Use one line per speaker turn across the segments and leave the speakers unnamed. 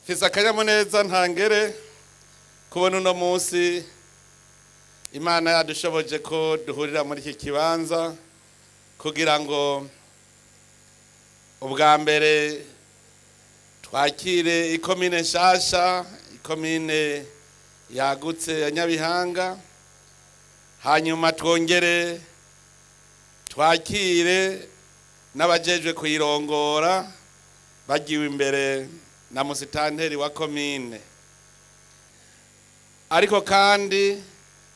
Mfise akanyamuneza ntangere kubona uno munsi Imana yadushoboje ko duhurira muri iki kibanza kugira ngo ubwa mbere twakire ikomine nshasha, ikomine yagutse ya Nyabihanga, hanyuma twongere twakire n'abajejwe kuyirongora bagiwe imbere na musitanteri wa komine. Ariko kandi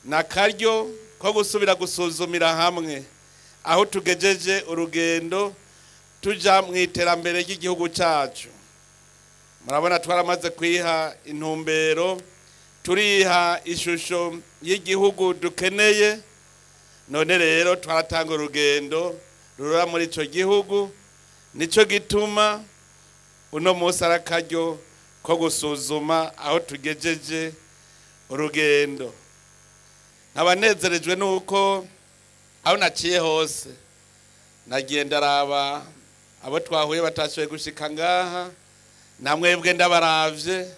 nakaryo ko gusubira gusuzumira hamwe aho tugejeje urugendo tuja mu iterambere ry'igihugu cyacu. Murabona twaramaze kwiha intumbero, turiha ishusho y'igihugu dukeneye. None rero twaratanga urugendo rurora muri ico gihugu. Nico gituma uno munsi ari akaryo ko gusuzuma aho tugejeje urugendo. Nkabanezerejwe nuko aho naciye hose nagiye ndaraba abo twahuye batashoboye gushika ngaha, namwebwe ndabaravye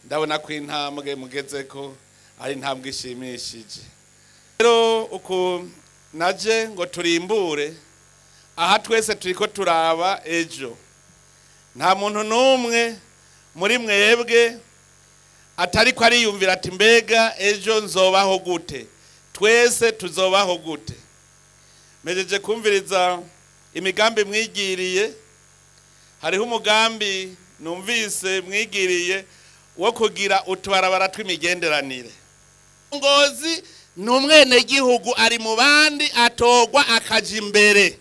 ndabona ko intambwe mugezeko ari intambwe ishimishije. Rero uku naje ngo turimbure aha twese turiko turaba ejo, nta muntu n'umwe muri mwebwe atariko ariyumvira ati mbega ejo nzobaho gute, twese tuzobaho gute. Mejeje kumviriza imigambi mwigiriye. Hariho umugambi numvise mwigiriye wo kugira utubarabara tw'imigenderanire. Ngozi ni umwenegihugu ari mu bandi atogwa akaja imbere.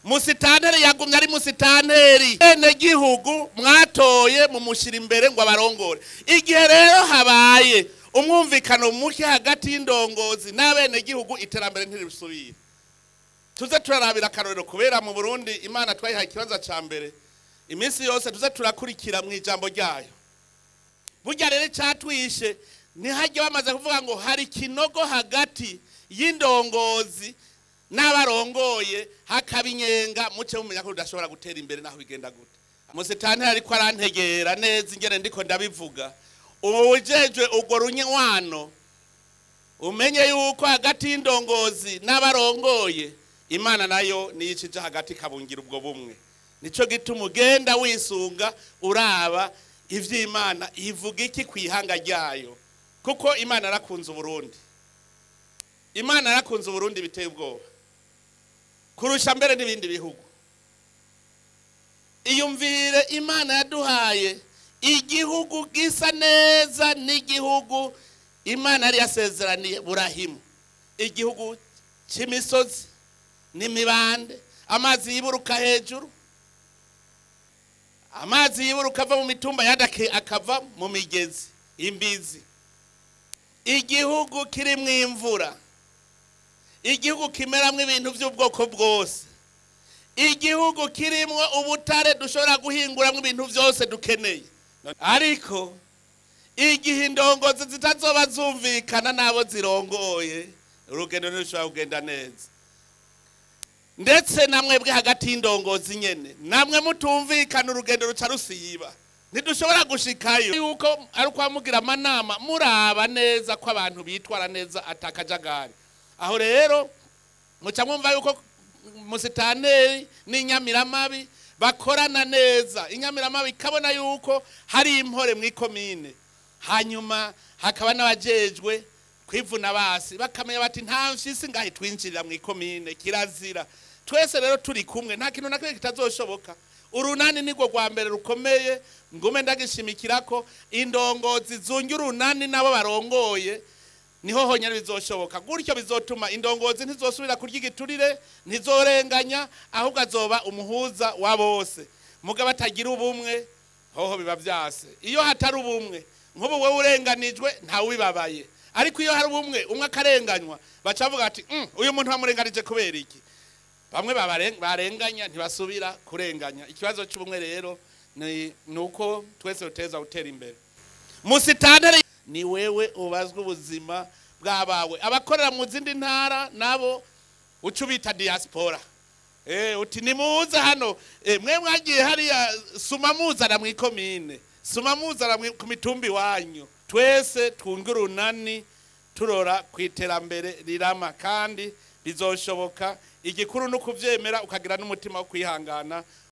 Musitanteri yagumye ari musitanteri. Mwenegihugu mwatoye mumushira imbere ngo abarongore. Igihe rero habaye umwumvikano muke hagati y'indongozi n'abenegihugu, iterambere ntirisubira. Tuze turarabira akarorero kubera mu Burundi Imana twayihaye ikibanza ca mbere. Iminsi yose tuze turakurikira mu ijambo ryayo. Burya rero icatwishe ntihajye bamaze kuvuga ngo hari ikinogo hagati y'indongozi n'abarongoye, hakaba inyenga, muce mumenya ko rudashobora gutera imbere naho bigenda gute. Musitanteri ariko arantegera neza ingene ndiko ndabivuga. Uwujejwe urwo runywano umenye yuko hagati y'indongozi n'abarongoye Imana nayo niyicije hagati ikabungira ubwo bumwe. Nico gituma ugenda wisunga uraba ivy'Imana ivuga iki kwihanga ryayo, kuko Imana yarakunze Uburundi. Imana yarakunze Uburundi biteye ubwoba kurusha mbere n'ibindi bihugu. Iyumvire Imana yaduhaye igihugu gisa neza n'igihugu Imana yari yasezeraniye Burahimu, igihugu c'imisozi n'imibande, amazi yiburuka hejuru, amazi yiburuka ava mu mitumba yandi akava mu migezi imbizi, igihugu kirimwo imvura, igihugu kimeramwo ibintu by'ubwoko bwose, igihugu kirimwo ubutare dushobora guhinguramwo ibintu byose dukeneye. Ariko igihe indongozi zitazoba zumvikana n'abo zirongoye, urugendo ntirushobora kugenda neza. Ndetse namwebwe hagati y'indongozi nyene namwe mutumvikana, urugendo ruca rusiba, ntidushobora gushikayo. Yuko ari ukwamugira amanama muraba neza ko abantu bitwara neza atakajagari. Aho rero muca mwumva yuko musitanteri n'inyamiramabi bakorana neza. Inyamiramabi ikabona yuko hari impore mw'ikomine, hanyuma hakaba n'abajejwe kwivuna basi bakamenya bati nta mfisi ngahe twinjirira mw'ikomine, kirazira. Twese rero turi kumwe nta kintu na kimwe kitazoshoboka. Urunani nirwo rwa mbere rukomeye, ngume ndagishimikirako indongozi zunge urunani nabo barongoye, niho honyine bizoshoboka. Gutyo bizotuma indongozi ntizosubira kurya igiturire, ntizorenganya, ahubwo azoba umuhuza wa bose. Mugabo atagira ubumwe hoho biba vyase. Iyo hatari ubumwe, nk'ubu wewe urenganijwe ntawibabaye, ariko iyo hari ubumwe umwe akarenganywa baca bavuga ati uyu muntu bamurenganije kubera iki? Bamwe barenganya ntibasubira kurenganya. Ikibazo cy'ubumwe rero ni nuko twese duteza gutera imbere. Musitanteri ni wewe ubazwa ubuzima bwabawe. Abakorera mu zindi ntara nabo uca ubita diaspora. Uti nimuze hano, mwe mwagiye hariya suma muzana mw'ikomine. Suma muzana ku mitumba iwanyu, twese twunge urunani turora ku iterambere rirama, kandi bizoshoboka. Igikuru ni ukuvyemera, ukagira n'umutima wo kwihangana.